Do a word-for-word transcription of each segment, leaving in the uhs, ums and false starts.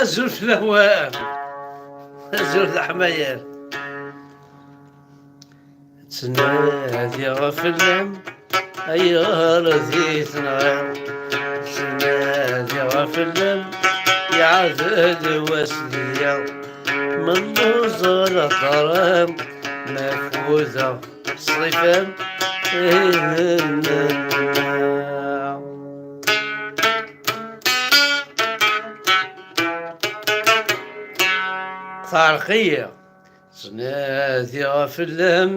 Azul fell-awen. Azul d aḥmayan. Ttnadiɣ fell-am, ayɣer di tenɣiḍ? Ttnadiɣ fell-am, iɛedda-d wass d iḍ. Melluẓ lehḍer-am, ma fudeɣ ṣṣif-am. Teɛreq-iyi. Ttnadiɣ fell-am,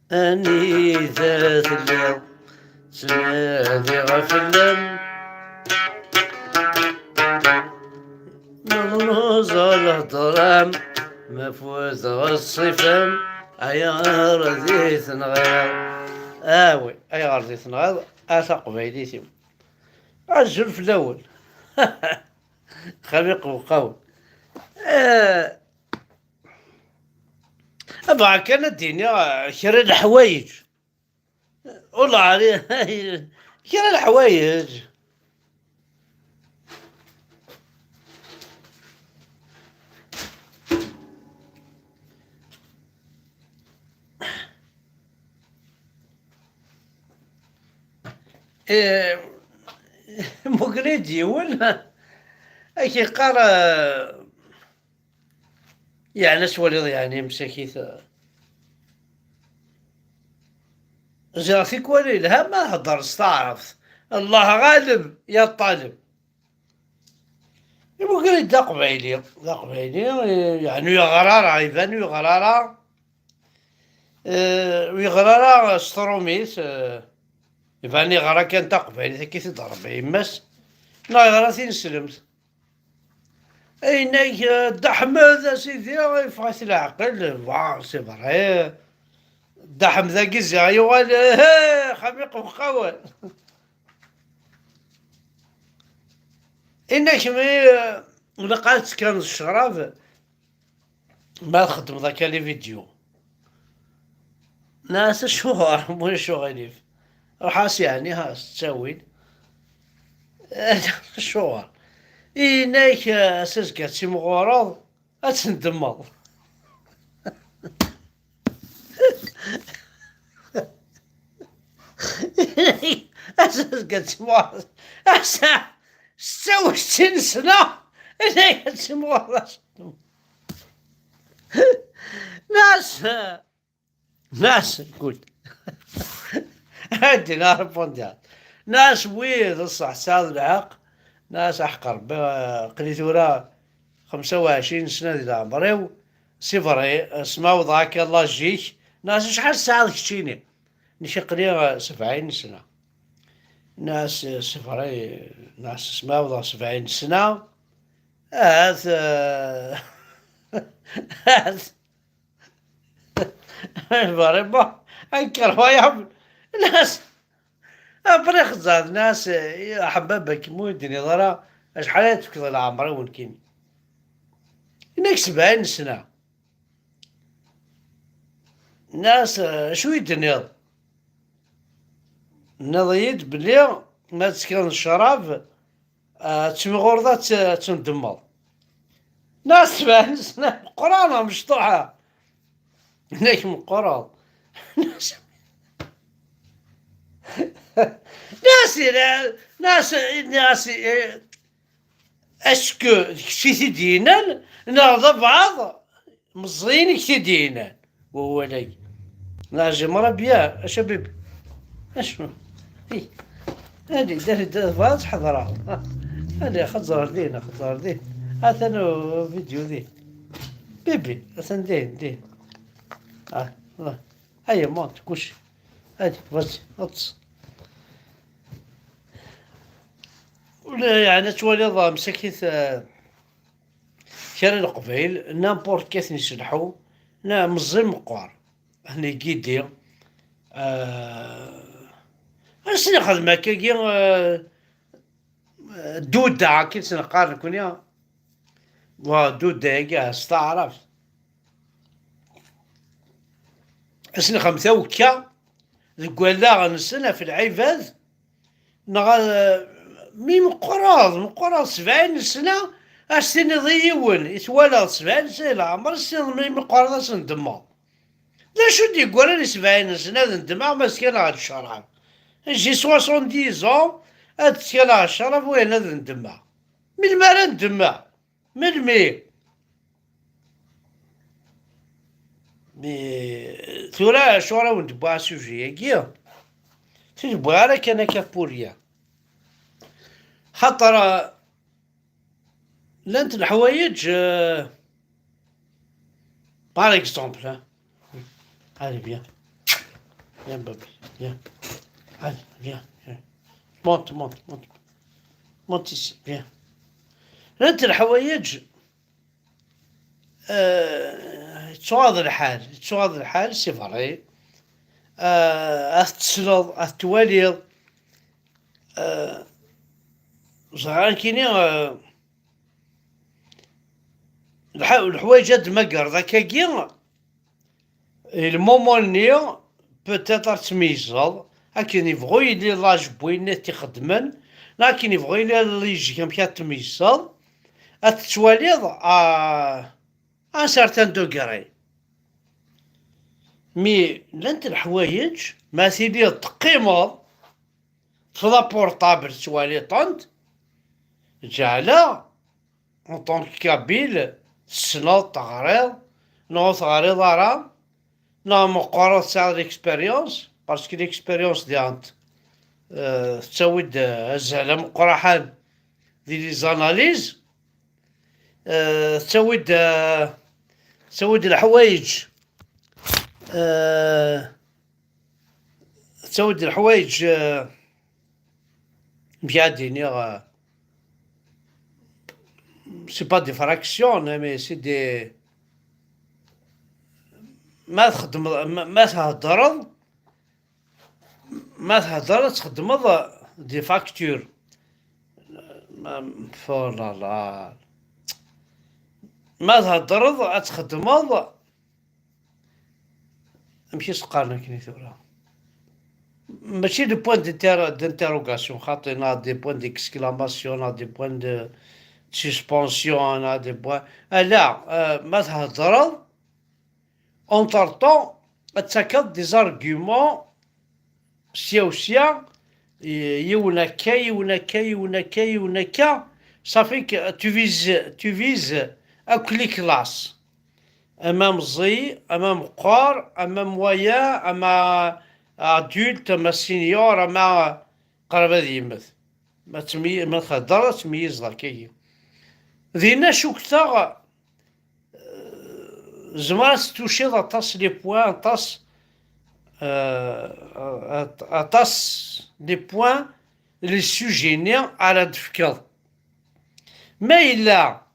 anida telliḍ? Ttnadiɣ fell-am, melluẓ lehḍer-am, ma fudeɣ ṣṣif-am, ayɣer di tenɣiḍ? Awi, ayɣer di tenɣiḍ a taqbaylit-iw? Azul fell-awen. Xali Qewqawen. Eh, Bɣa kan ad d-iniɣ, eh, kra n leḥwayeǧ. Ula ɛli-, kra n leḥwayeǧ. Eh, Mugri-d yiwen, ak-iqqar, eh, Yeɛni ad twaliḍ, yeɛni, msakit. Ziɣ tikwal ilha ma thedder s taɛrabt. Allah ɣaleb, ya ṭṭaleb. Imugar-it d aqbayli, d aqbayli, yeɛni ur yeɣra ara, iban ur yeɣra ara, eh, ur yeɣra ara s trumit, eh, iban yeɣra kan taqbaylit, akka i t-id-rebbi yemma-s, neɣ yeɣra tineslemt. Ayen-agi, eh, Dda Ḥmed, a sidi, yeffeɣ-it leɛqel, wa, c'est vrai. Dda Ḥmed-agi ziɣ yuɣal, eh, xami qewqawan. Inna kemm, eh, ilaq ad tekkaneḍ ccrab, ma txeddmeḍ akka les vidéos. Nnas acuɣer, mulac uɣilif. Ruḥ-as yeɛni, ha, s ttawil. Acuɣer? Inak, eh, s azekka ad timɣureḍ, ad tendemmeḍ. Azekka ad timɣureḍ. Ass-a, setta u settin sna, inak ad timɣureḍ. Nnas, nnas, écoute. Adi la répondu. Nnas, oui, d ṣṣeḥ, tesɛiḍ lḥeqq. Nnas, aḥeqq Rebbi, aql-i tura xemsa u ɛecrin sna di leɛmer-iw. C'est vrai, smawḍeɣ akka l'âge-ik. Nnas, acḥal tesɛiḍ keččini? Nekk aql-i, eh, sebɛin sna. Nnas, eh, c'est vrai, nnas, smawḍeɣ sebɛin sna. Ahat, eh, ahat. Vraiment incroyable. Nnas, après xeẓẓer, nnas, eh, aḥbab, akken mu yi-d-tiniḍ ara acḥal ay tefkiḍ i leɛmer-iw nekkini. Inak sebɛin sna. Nnas, eh, acu i d-tenniḍ? Tenniḍ-iyi-d belli ma tekkiḍ n ccrab, eh, ad timɣureḍ, ad tt-, ad tendemmeḍ. Nnas, sebɛin sna, meqqran, mecṭuḥa. Inak meqqreḍ. Nnas, nnas, nnas, nnas, eh, est-ce que d kečč i t-id-yennan, neɣ d abɛaḍ meẓẓiyen i k-t-id-yennan wawal-agi? Neɛjem Rabia, acu a bibi? Acu? Hi. Adi, dari, dari, bɣa ad tḥeḍreḍ. Adi, xeẓẓer din, xeẓẓer din. Atan uvidyu din. Bibi, atan din, din. Ah, ah. Aya, monte, kuci. Adi, vas-y, ṭṭes. Ula, yeɛni, ad twaliḍ, ah, msakit, ah, kra n Leqbayel, n'importe qui ad ten-iselḥu, na meẓẓi meqqer, ad ten-igidi, ah, ad sen-ixdem akkagi, ah, Duda, akken i s-neqqar nekni. Wa, Duda-agi, ah, s taɛrabt. Ad s-nexdem tawekka deg wallaɣ-nsen ɣef lɛibad, neɣ, eh, mi meqqreḍ, meqqreḍ sebɛin sna, Ad s-tiniḍ i yiwen i twalaḍ sebɛin sna leɛmer, s-tiniḍ mi meqqreḍ ad s-ndemmeɣ. D acu d-yeggran i sebɛin sna ad ndemmeɣ ma s-kaleɣ ad ccṛab? J'ai soixante-dix ans, ad ttkaleɣ ccṛab wayen ad ndemmeɣ. Melmi ara ndemmeɣ? Melmi? Mais tura acuɣer i wen-d-wwiɣ asujet-agi? Ur t-id-wwiɣ ara kan akka pour rien. Xaṭer, euh, llant leḥwayeǧ, euh, par exemple, hein. Allez, viens. Viens, baby, viens. Allez, viens, viens. Monte, monte, monte. Monte ici, viens. Llant leḥwayeǧ, euh, yettuɣaḍ lḥal, yettuɣaḍ lḥal, c'est vrai. Euh, ad t-tesleḍ, ad t-twaliḍ. Euh, ẓriɣ nekkini, euh, lḥa-, leḥwayeǧ ad d-tmagreḍ akkagi, i lmumu-nni, peut-être ad tmeyyzeḍ, akken yebɣu yili l'âge n win i t-ixeddmen, neɣ akken yebɣu yili l'âge amek ad tmeyyzeḍ, ad tettwaliḍ à, à un certain degré. Mi llant leḥwayeǧ, ma tiliḍ teqqimeḍ, teṭṭfeḍ apurṭabl tettwaliḍ-tent, ǧeɛleɣ, en tant que kabyle, tessneḍ, teɣriḍ, neɣ ur teɣriḍ ara, neɣ meqqreḍ tesɛiḍ l'expérience, parce que l'expérience diɣen, euh, tettawi-d, euh, azal ameqqraḥan di les analyses, euh, tettawi-d, euh, tettawi-d leḥwayeǧ, euh, tettawi-d leḥwayeǧ, euh, amek ad d-iniɣ, euh, c'est pas des fractions, hein, mais c'est des, ma txeddmeḍ, ma, ma theddreḍ, ma theddreḍ ad txeddmeḍ des factures. Ma, oh là là. Ma theddreḍ ad txeddmeḍ, amek i s-qqaren akken i tura? Mačči des points d'inter-, d'interrogation, xaṭi, neɣ des points d'exclamation, neɣ des points de, de suspension, neɣ des points. Ala, euh, ma theddreḍ, entre-temps, ad takeḍ des arguments sya u sya, y-, yiwen akka, yiwen akka, yiwen akka, yiwen akka, ça fait que tu vises, tu vises akk les classes. Ama meẓẓi, ama meqqer, ama moyen, ama adulte, ama senior, ama qrib ad yemmet. Ma tmi-, ma theddreḍ, ad tmeyyizeḍ akkagi. Dinna cukkteɣ, euh, zemreɣ ad tuciḍ aṭas les points, aṭas, euh, at-, aṭas les points, les sujets-nni ara d-tefkeḍ. Ma yella,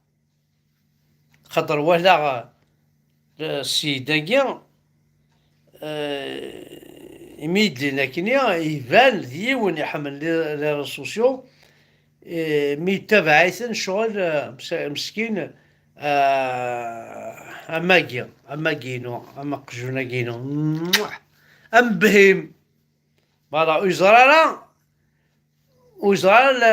xaṭer walaɣ, euh, ssida-agi, euh, imi d-yenna akkenni, iban d yiwen iḥemmel les, les réseaux sociaux, euh, mi yettabaɛ-iten ccɣel, euh, ms-, meskin, euh, am wagi, am wagi-inu, am aqjun-agi-inu. Am Behim. Voilà, ur yeẓri ara, ur yeẓri ara la,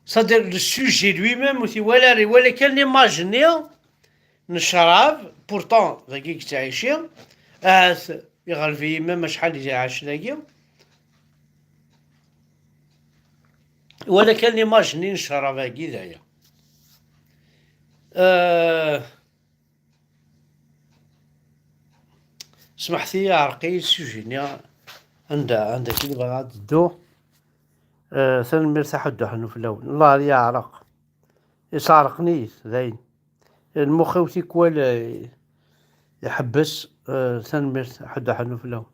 c'est-à-dire le sujet lui-même, ur t-iwala ara, iwala kan l'image-nni n ccrab, pourtant, dagi i yettɛici, ahat iɣleb-iyi même acḥal i iɛac dagi, iwala kan l'image-nni n ccrab-agi, d aya. Euh, Smeḥt-iyi, iɛreq-iyi sujet-nni, anda, anda akken bɣiɣ ad dduɣ. Eh, tanemmirt a Ḥuddu Ḥennu fell-awen. Allah yeɛreq. Isɛerqen-iyi-t, dayen. Lmux-iw tikwal, eh, iḥebbes. Eh, tanemmirt a Ḥuddu Ḥennu fell-awen.